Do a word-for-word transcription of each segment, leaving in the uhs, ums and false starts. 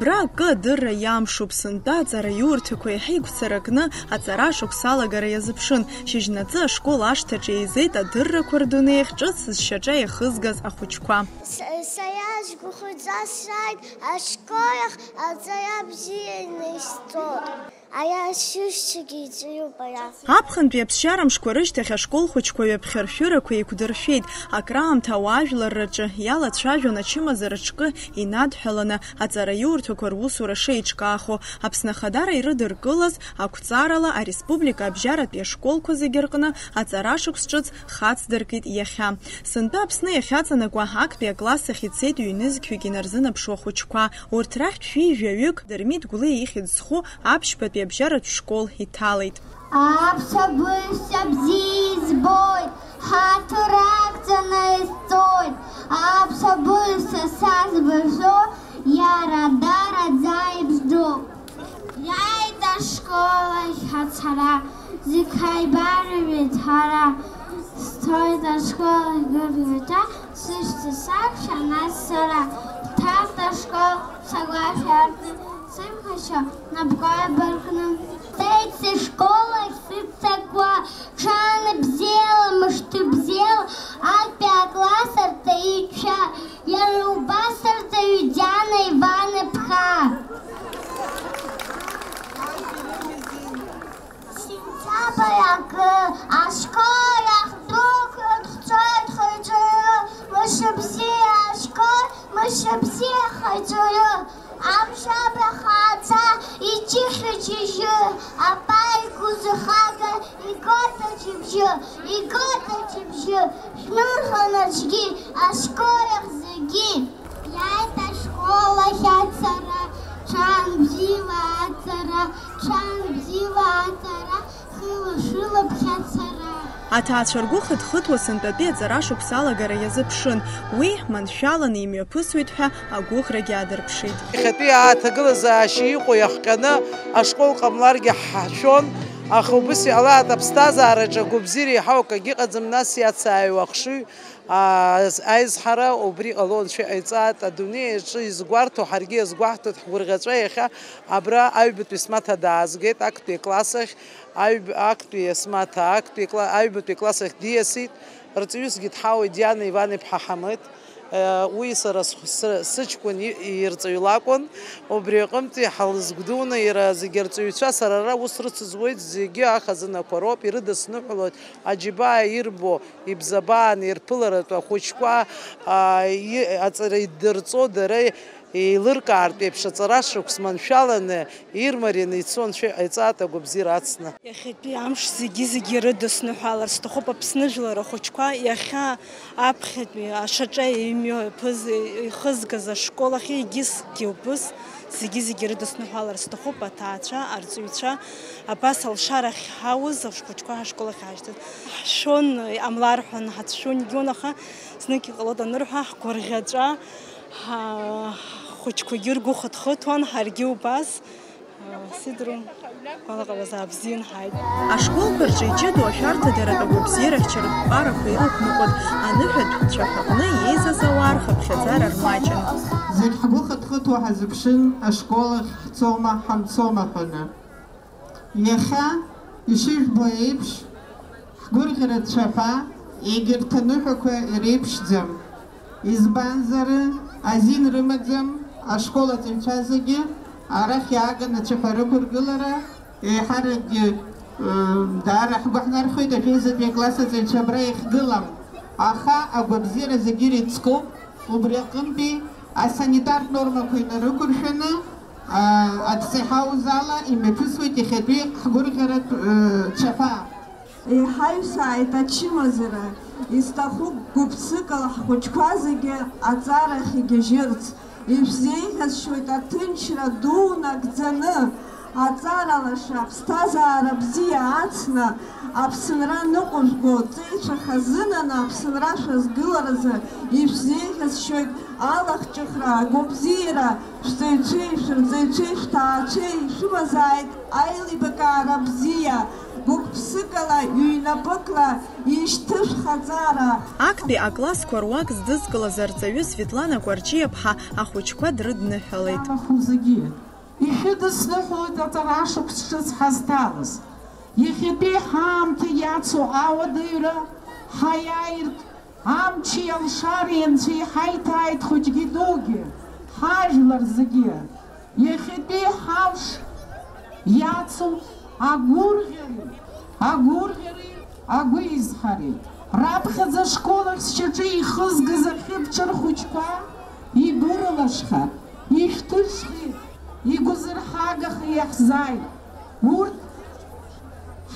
Абра акы адырра иамшуп, сынтәа аҵараиурҭақәа еиҳа игәцаракны аҵара ашықәс алагара иазыԥшын. Шьыжьнаҵы ашкол ашҭаҿы еизеит адыррақәа рдунеихь ҿыц зшьаҿа иахызгаз ахәыҷқәа. Са, са иаасгәахәыӡа сааит ашколахь, аҵара бзиа инеисҵоит. Ара сҩызцәагьы иҵаҩуп ара. Аԥхынтәи аԥсшьара мшқәа рышьҭахь ашкол хәыҷқәа ҩаԥхьа ршәырақәа еиқәдыршәеит. Акраамҭа ауаажәларраҿы иалацәажәон ачымазара ҿкы инадҳәаланы аҵараиурҭақәа русура шеиҿкаахо. Аԥсны ахадара ирыдыркылаз ақәҵарала ареспублика абжьаратәи ашколқәа зегьы рҟны аҵара шықәс ҿыц хацдыркит иахьа. Сынтәа Аԥсны иахьаҵанакуа актәи акласс ахь ицеит ҩнызқьҩык инарзынаԥшуа хәыҷқәа. Урҭ рахьтә шәи жәаҩык Дырмит Гәлиа ихьӡ зху аԥшьбатәи абжьаратә школ иҭалеит. Аԥсабыжьцәа бзиа избоит, ҳаҭыр ақәҵаны изҵоит. Аԥсабыжьцәа са сбыжьо, иара дараӡа ибжьоуп. Иааит ашкол ахь ацара, зегь ҳаибарыҩит ҳара. Сцоит ашкол ахь гәырӷьаҵәа, сышьҭа сақәшәа нас сара. Дҭарт ашкол сагәашә артны, сымхашьо напқәа еибаркны. Сцеит сышкол ахь сыццакуа, ҽаанбзиала, мышыбзиала, актәи акласс арҵаҩцәа, иара убас арҵаҩы Диана Иван-иԥҳа. Сентиабр акы, ашкол ахь дәықәлоит, ҳцоит хаҿару, мышыбзиа ашкол, мышыбзиа хаҿару. Амшабра хааӡа иҷыхьу џьыжьы, апа игәы зыхага, игоит аџьыбжьы, игоит аџьыбжьы, шәнымхын аӡәгьы, ашкол ахь зегьы. Иааит ашкол ахь ацара, ҽаанбзиала аҵара, ҽаанбзиала аҵара, хыла-шәыла ԥхьацара. Аҭаацәа ргәы хыҭхыҭуа сынтәатәи аҵара шықәса алагара иазыԥшын, уи маншәаланы имҩаԥысуеит ҳәа агәыӷрагьы аадырԥшит. Иахьатәи ааҭагылазаашьа иҟоу иахҟьаны ашкол ҟамларгьы ҳшәон, аха убыс иҟалааит, аԥсҭазаараҿы агәабзиара иаҳау акагьы ыҟаӡам, нас иацааиуа ахшыҩ, аа, аизҳара убри ҟалон, шәа иҟаиҵааит, адунеи аҿы изгәарҭо ҳаргьы иазгәаҳҭоит, ҳгәырӷьаҵәа иахьа абра аҩбатәи смаҭа даазгеит, актәи акласс ахь, аҩб-, актәи смаҭа, актәи кла-, аҩбатәи акласс ахь диасит, рҵаҩысгьы дҳауеит, Диана Иван-иԥҳа Ҳамыҭ. Уи сара схә-, сра-, сыҷкәын и-, ирҵаҩ лакәын. Убри аҟынтәи ҳалызгәдуны, иара зегьы арҵаҩцәа, сара ара ус рыцызуеит, зегьы ахазынақәа роуп, ирыдысныҳәалоит, аџьабаа ирбо, ибзабаан, ирԥыларатәы ахәыҷқәа, аа, и-, аҵара иддырҵо, дара еилыркаартә еиԥш аҵара шықәс маншәаланы, ирмарианы ицон, шәа иҟаиҵааит агәабзиара ацны. Иахьатәи амш зегьы-зегьы ирыдысныҳәалар сҭахуп Аԥсны жәлар ахәыҷқәа, иахьа аԥхьатәи ашаҿа имҩаԥыз, ихызгаз ашкол ахь егьысгьы убыс зегьы-зегьы ирыдысныҳәалар сҭахуп, аҭаацәа, арҵаҩцәа, абас алшарахь ҳауз ахәыҷқәа ҳашкол ахь ҳашьҭаз. Ҳшәон, иҟамлар ҳәа ҳацәшәон егьиун, аха знык иҟалоит анырҳәа, ҳгәырӷьаҵәа, ҳа-, ҳхәыҷқәагьы ргәы хыҭхыҭуан, ҳаргьы убас. Сидру, гәалаҟазаап, бзиан ҳааит. Ашколқәа рҿы иҷыдоу ашәарҭадаратә агәабзиарахьчаратә ԥҟарақәа ирықәныҟәоит аныҳәатә цәаҳәаҟны еизаз ауаа рхыԥхьаӡара рмаҷын. Зегь ҳгәы хыҭхыҭуа ҳазыԥшын, ашкол ахь ҳцома, ҳамцома ҳәаны. Иахьа ишыжәбо еиԥш, ҳгәырӷьаратә цәаҳәа егьырҭ аныҳәақәа иреиԥшӡам. Избанзар, азин рымаӡам ашкол аҵаҩцәа зегьы арахь иааганы ацәаҳәа рықәыргылара еиҳаракгьы, ыы, даара ҳгәы ҳнархоит, ашәеизатәи акласс аҵаҩцәа абра иахьгылам. Аха агәабзиара зегьы ирыцкуп, убри аҟынтәи асанитартә нормақәа инарықәыршәаны, аа, адҵа иҳауз ала имҩаԥысуеит иахьатәи ҳгәырӷьаратә, ыы, цәаҳәа. Еиҳа ишәааит ачымазара, исҭахуп гәыԥ-ԥсыкала ҳхәыҷқәа зегьы аҵарахь игьежьырц. Ишәзеиӷьасшьоит аҭынчра ду нагӡаны, аҵара лаша, аԥсҭазаара бзиа ацны, Аԥсынра ныҟәыжәго, ҵеицәа хазынаны Аԥсынра шәазгыларазы ишәзеиӷьасшьоит алахҿыхра, агәабзиара, шәҵаҩцәеи, шәырҵаҩцәеи, шәҭаацәеи, ишәымазааит аилибакаара бзиа. Гәык-ԥсыкала, ҩнапыкла ишьҭышәхаҵара. Актәи аклассқәа руак здызкылаз арҵаҩы Светлана Кәарҷиаԥҳа ахәыҷқәа дрыдныҳәалеит. Аху зегьы, ишәыдысныҳәоит аҵара шықәс ҿыц ҳазҭалаз. Иахьатәи ҳаамҭа иацу ауадаҩра ҳаиааиртә, амчи алшареи анцәа иҳаиҭааит хәыҷгьы дугьы, ҳажәлар зегьы. Иахьатәи ҳалш иацу агәырӷьареи, агәырӷьареи, агәеизҳареи, раԥхьаӡа школ ахь зшьаҿа ихызгаз ахьыԥҽыр хәыҷқәа ибыралашха, ишәҭышхеит, игәазырҳагаха иаҳзааит. Урҭ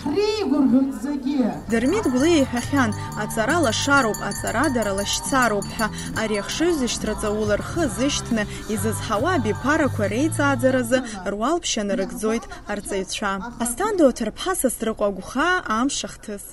ҳреигәырӷьоит зегьы. Дырмит Гәлиа иҳәахьан, аҵара лашароуп, аҵара дара лашьцароуп ҳәа. Ари ахшыҩзышьҭра ҵаула рхы азышьҭны, изызҳауа абиԥарақәа реиҵааӡаразы руалԥшьа нарыгӡоит арҵаҩцәа. Асҭанда Оҭырԥҳа Сасрыҟәа Агәхаа, Амш ахҭыс.